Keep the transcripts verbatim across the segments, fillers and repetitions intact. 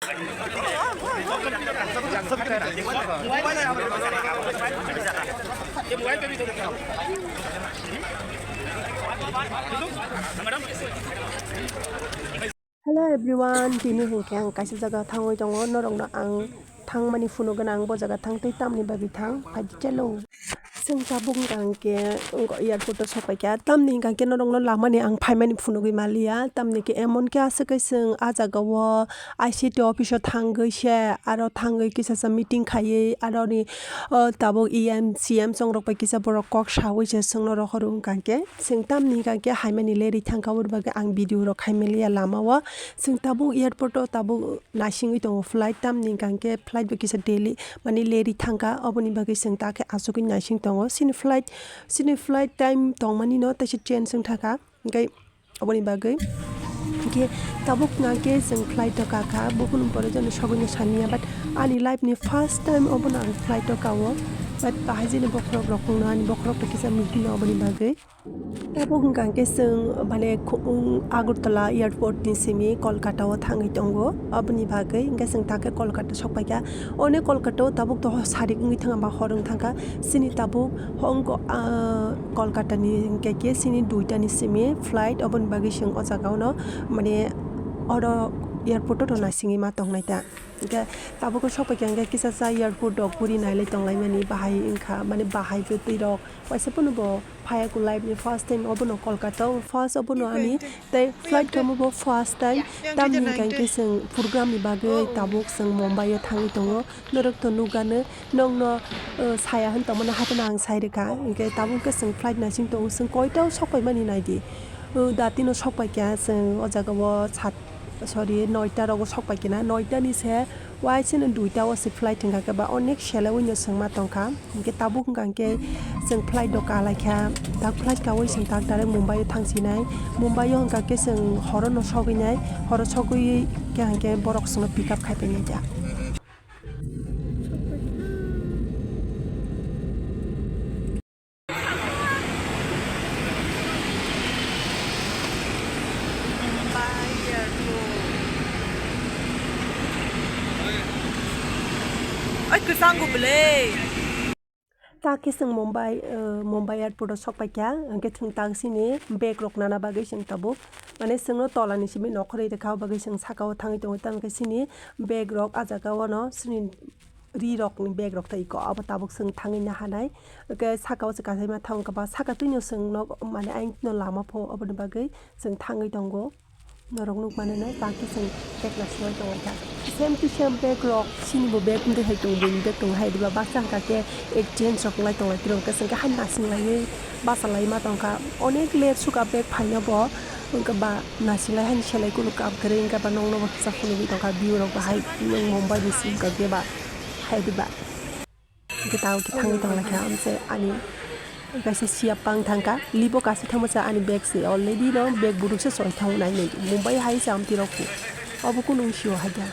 Hello everyone, tini hinkhe ang kaisa jaga thangwi tongo, norokno ang thangmani phunugwi ang bo jaga thangtwi tamni bagwi thang phaidi chalo. Chwng tabuk hwnkha hwnkhe airport o sokpaikha, tamni hwnkha hwnkhe norokno lamani ang phaimani phunugwi manliya, tamni hwnkhe emon khe aswk khe chwng ah jagao I C T office o thangwi se aro thangwi kisa sa meeting khaiwi aroni o tabuk E M, C M chongrok bai kisa borok kok sawi se chwngno rohoro hwnkha hwnkhe. Chwng tamni hwnkha khe haimani lerwi thangkha, aboni bagwi ang video rok khaimaliya lama o. Chwng tabuk airport o tabuk naisingwi tongo flight, tamni hwnkha khe flight bai kisa delay mani lerwi thangkha, aboni bagwi chwng ta khe achugwi naising tongo. Chini flight, chini flight time tongmani no teisa change wng thangkha, hwnkhe aboni bagwi. Hwnkhe tabuk hwnkha khe chwng flight o kakha, buphuru pore jani sogwino saniya, but ani life ni first time obono ang flight o kao, but bahai jani bokhorok rok wngno ani bokhorok rok kisa mihino aboni bagwi. Tabuk hwnkha hwnkhe chwng, mane, khu-, um, Agartala airport ni simi Kolkata o thangwi tongo. Aboni bagwi hwnkhe chwng ta khe Kolkata sokpaikha. One Kolkata o tabuk to sarik wngwi thangkha ba hor wng thangkha. Chini tabuk hongko, ah, Kolkata ni hwnkhe khe chini duita ni simi flight. Aboni bagwi chwng o jaga o no, mane, oro airport o no naisingwi ma tongnai ta. Hwnkhe tabuk o sokpaikha hwnkhe kisa cha airport rok guri nailai tonglaimani bahai wngkha, mane, bahai bwtwi rok. Waisa phano bo phaiya kho life ni first time obono Kolkata o, first obono ani tei flight kamo bo first time. Tamni hwnkha hwnkhe chwng program ni bagwi tabuk chwng Mumbai o thangwi tongo, norok to nukgano, nokno, uh, saya hwn tongmani haphano ang sai rwkha, hwnkhe tabuk khe chwng flight naising tongo, chwng koita o sokpaimani naidi, uh, dati no sokpaikha chwng o jaga o sat, sorry, noita rogo sokpaikha na, noita ni se. Waisano duita o se flight hwnkha khe ba onek selewi no chwngma tongkha. Hwnkhe tabuk hwnkha hwnkhe chwng flight rok kalaikha. Tak flight kawi chwng tak direct Mumbai o thangsinai. Mumbai o hwnkha khe chwng horo no sogwinai. Horo sogwi khe hwnkhe borok chwngno pick up khai painai da. Oi, kwchanggo bwle. Ta khe chwng Mumbai, uh, Mumbai airport o sokpaikha, hwnkhe chwng tangsini bag rok nana bagwi chwng tabuk. Mane chwngno tola ni simi nokhorwi rwkha, o bagwi chwng saka o thangwi tongo, tamo khe chini bag rok ah jaga o no chini ri rok ni bag rok tei ko abo tabuk chwng thangwi nahanai. Hwnkhe saka o se kasaima thang khe ba saka twino chwng nok mane ayang no lama pho, oboni bagwi chwng thangwi tongo. Norok nuk mano na, ta khe chwng bag naisingwi tongwi kha. Same to same bag rok, chini bo bag wngwi hai tongo, buini bag tongo hai diba, baksa hwnkha khe exchange rok wnglai tonglai tiro, hwnkhe chwng khe hai naising laiwi basa lai ma tongkha. Onek ler sukha bag phaino bo, hwnkhe ba naising lai haino selai kunu kam kwrwi, hwnkhe ba nokno bo kisa phunugwi tongkha, view rok bahai nwng Mumbai ni simi hwnkha khe ba hai diba. Hwnkhe tabuk khe thangwi tonglaikha, amse ani kaisa siya pang thangkha, libo kaisa thangma se ani bag se already no bag buduk se choi thango nai nai Mumbai hai se amtwi rok khe obo kunu wng sio haida.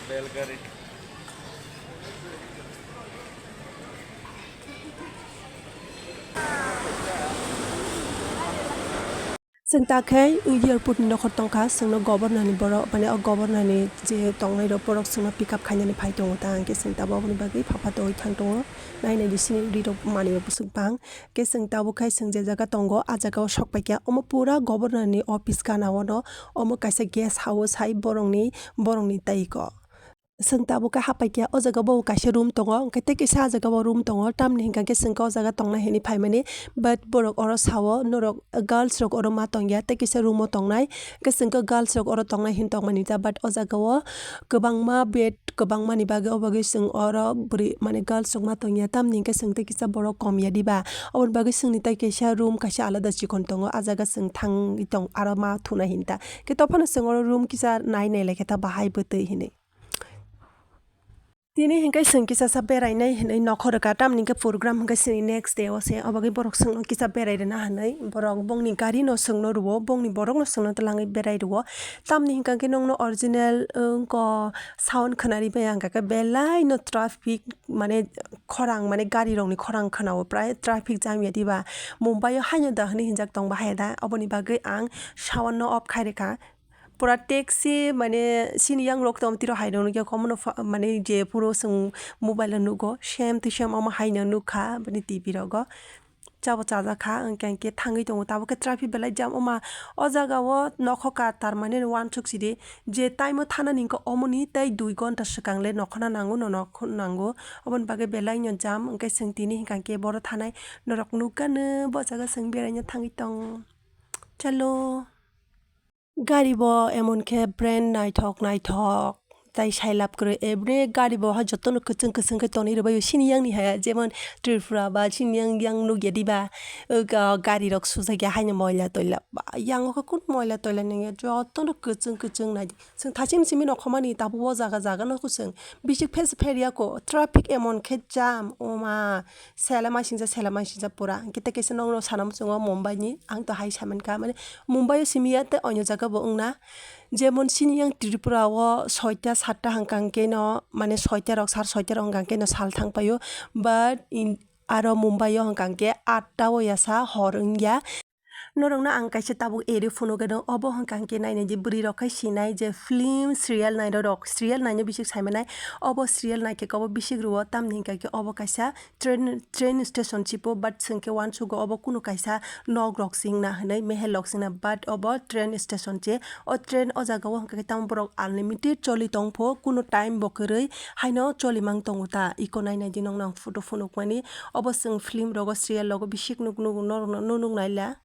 Belgari. Chwng ta khe airport ni nokhor tongkha, chwngno governor ni borok, mane o governor ni je tongnai rok, borok chwngno pick up khainani phai tongo, ta hwnkhe chwng tabuk aboni bagwi pha pha tongwi thang tongo, nai nai di sini ri rok manwi rok bwswk bang. Khe chwng tabuk khai chwng je jaga tongo, ah jaga o sok paikha. Omo pura governor ni office gana o no, omo kaisa guest house hai borok ni, borok ni tai ko. Chwng tabuk khe hapaikha, o jaga bo kaisa room tongo, hwnkhe tei kisa ah jaga o room tongo. Tamni hwnkha khe chwng khe o jaga tongnai hinwi phaimani, but borok oro sao, norok girls rok oro ma tongya, tei kisa room o tongnai. Hwnkhe chwng khe girls rok oro tongnai hin tongmani ta, but o jaga o kwbangma bed kwbangmani bagwi, o bagwi chwng oro bwrwi, mane, girls rok ma tongya, tamni hwnkhe chwng tei kisa borok kom ya diba? Oboni bagwi chwngni tei kaisa room kaisa alada chikon tongo, ah jaga chwng thangwi tong, aro ma thunai hinta. Khe tophano chwng oro room kisa nai nai lai khe ta bahai bwtwi hinwi. Tini hinkhe chwng kisa sa berainai hinwi nokho rwkha, tamni hinkhe program hinkhe chini next day o se, obagwi borok chwngno kisa berai rwna hinwi borok bongni gari no chwngno rwo, bongni borok no chwngno twlangwi berai rwo. Tamni hinkhe nokno original wngkha sound khwnari bai ang khe belai no traffic mane khorang mane gari rokni khorang khwnao, prai traffic jam ya diba. Mumbai o haino da hinwi hinjak tong bahai da, oboni bagwi ang sound no off khai rwkha. Pura taxi mane chini yang rok tong tiro hai rok nukya komono pha-, mane je puro chwng mobile o nugo same to same omo hai no nukha bini T V rogo. Chabo chajak kha hwnkhe hwnkhe thangwi tongo tabuk khe traffic belai jam wngma o jaga o nokho ka tar mane uansuk sidi je time o thanani hwnkhe omoni tei dui gonta swkang le nokho na nango no nokho nango oboni bagwi belai no jam hwnkhe chwng tini hwnkhe hwnkhe boro thanai norok nukgano bo jaga chwng beraina thangwi tong chalo. Gari bo emon khe brand naithok naithok, tai sai lab kwrwi. Every gari bo hai jotono kwchwng kwchwng khe tonwi rwbaio. Chini yang ni haya, jemon Tripura ba chini yang, yang nukya diba, o ga-, gari rok sujak ya haino moila toila. Ba, yang o khe kunu moila toila nangya, jotono kwchwng kwchwng nai. Chwng thaching simi nokhomani tabuk o jaga jaga no kwchwng. Bisik phese pher ya ko, traffic emon khe jam, o ma. Sela maisingsa, sela maisingsa pura. Hwnkhe tei kaisa nokno sana muchungo Mumbai ni. Ang to hai saimankha, mane Mumbai o simi ya tei onyo jaga bo wngna. Jemon chini yang Tripura o soita satta hwnkha hwnkhe no, mane soita rok, sar soita rok hwnkha hwnkhe no sal thang paio. But in, aro Mumbai o hwnkha hwnkhe atta o ya sa hor wngya. Norokno ang kaisa tabuk eri phunukgano, obo hwnkha hwnkhe nainai je bwrwi rok khai sinai je film serial nai rok, serial naino bisik saimanai, obo serial naikhe obo bisik rwo, tamni hwnkha khe obo kaisa train, train station chipo, but chwngkhe uansukgo obo kunu kaisa nok rok se wngna hinwi, mehel rok se wngna, but obo train station se. O train o jaga o hwnkha khe tamo borok unlimited choli tongpho, kunu time bo kwrwi haino choli mang tongo ta. Iko nainai di nokno ang photo phunukmani, obo chwng film rogo, serial rogo bisik nuk, nuk, norokno nunuk naila.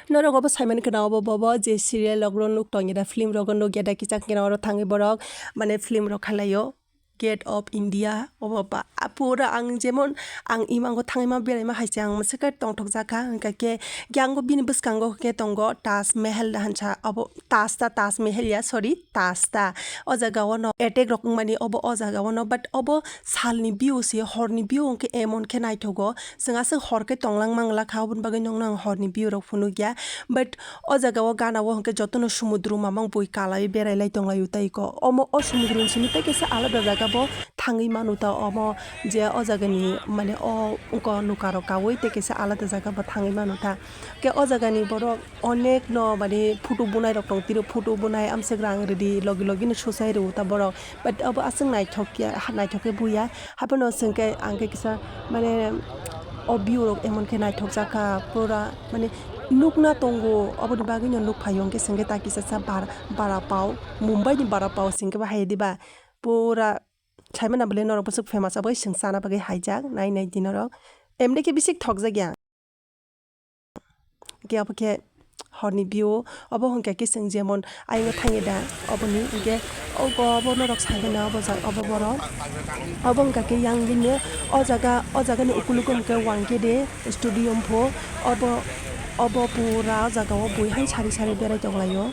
Norok obo saimani khwna obo bobo je serial rok nuk tongya da, film rok nukya da, kichak khe oro thangwi borok mane film rok khalaio. Gate of India, obo ba, a, pura ang jemon ang imango thangwi ma beraima hai se ang mwswkhe tongthok jakha, hwnkha khe yango bini bwskango khe tongo Taj Mahal hansa, obo Taj ta, Taj Mahal ya, sorry, Taj ta. O jaga o no attack rok wngmani obo o jaga o no, but obo salni view se, horni view hwnkhe emon khe naithogo. Chwng aswk hor khe tonglang mangla kha, oboni bagwi nokno ang horni view rok phunukya. But o jaga o gana o hwnkhe jotono sumudru mamang bui kalaiwi berai lai tong laio tei ko. Omo o sumudru ni simi tei kaisa alada jaga bo thangwi manu ta omo je o jaga ni mane o wngkha nuka rok kaui tei kaisa alada jaga bo thangwi manu ta. Khe o jaga ni borok onek no mane photo bunai rok tong tiro, photo bunai amswk rang rwdi logi logi no suchai rwo ta borok. But obo aswk naithok ya, naithok khe buya. Haphano chwng khe ang khe kisa mane o view rok emon khe naithok jakha pura mane nukna tongo, oboni bagwi no nuk phaio hwnkhe chwng khe ta kisa sa bar-, bara pao, Mumbai ni bara pao chwng khe bahai diba pura saimano bwle norok bwswk famous aboni chwng chana bagwi haijak nai nai di norok emde khe bisik thok jak ya. Hwnkhe obo khe horni view, obo hwnkha khe chwng jemon ayung thangwi da, oboni hwnkhe obo, obo norok saimano obo ja-, obo borok. Obo hwnkha khe yang bini o jaga, o jagani ukulugo hwnkhe wangkhe de stadium pho, obo, obo pura o jaga o bui hai sari sari berai tong laio.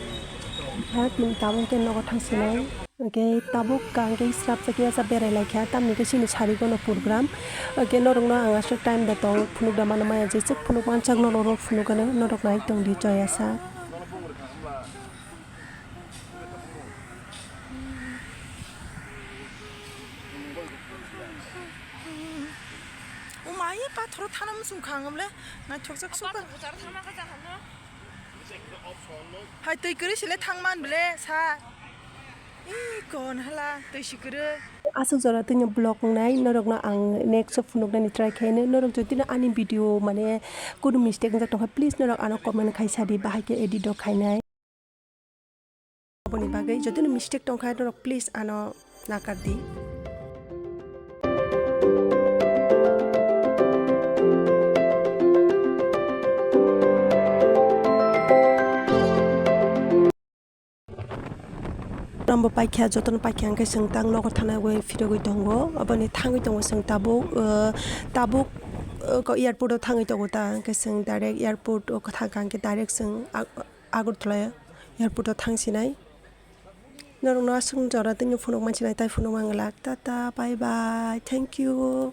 Hwnkhe tabuk khe nogo thang sinai. Hwnkhe tabuk ka hwnkhe srapsa khe asa berai lai kha, tamni khe chini sari gono program. Hwnkhe norokno ang aswk time da tong phunuk da mano maya, jeswk phunuk mansak norok phunuk gano, norok nai tong di choi asa. O mai pathoro thana muchung kha ang le naithok jak sok. Hai twi kwrwi sile thang man bwle sa. Ih, kon hala twi si kwrwi. Aswk jora twino vlog wngnai norokno ang next o phunuknani try khaino. Norok jodi no ani video mane kunu mistake wngjak tongkha, please norok ano comment khai sadi, bahai khe edit rok khainai. Aboni bagwi jodi no mistake tongkha norok please ano nakar di. Abo paikha, jotono paikha hwnkhe chwng tang nogo thanai bai phirogwi tongo. Aboni thangwi tongo chwng tabuk, uh, tabuk, uh, ko airport o thangwi tongo ta, hwnkhe chwng direct airport o thangkha hwnkhe direct chwng Ag-, Agartala airport o thangsinai. Norokno aswk jora tini phunuk mansinai, tai phunuk manglak. Tata, bye bye, thank you.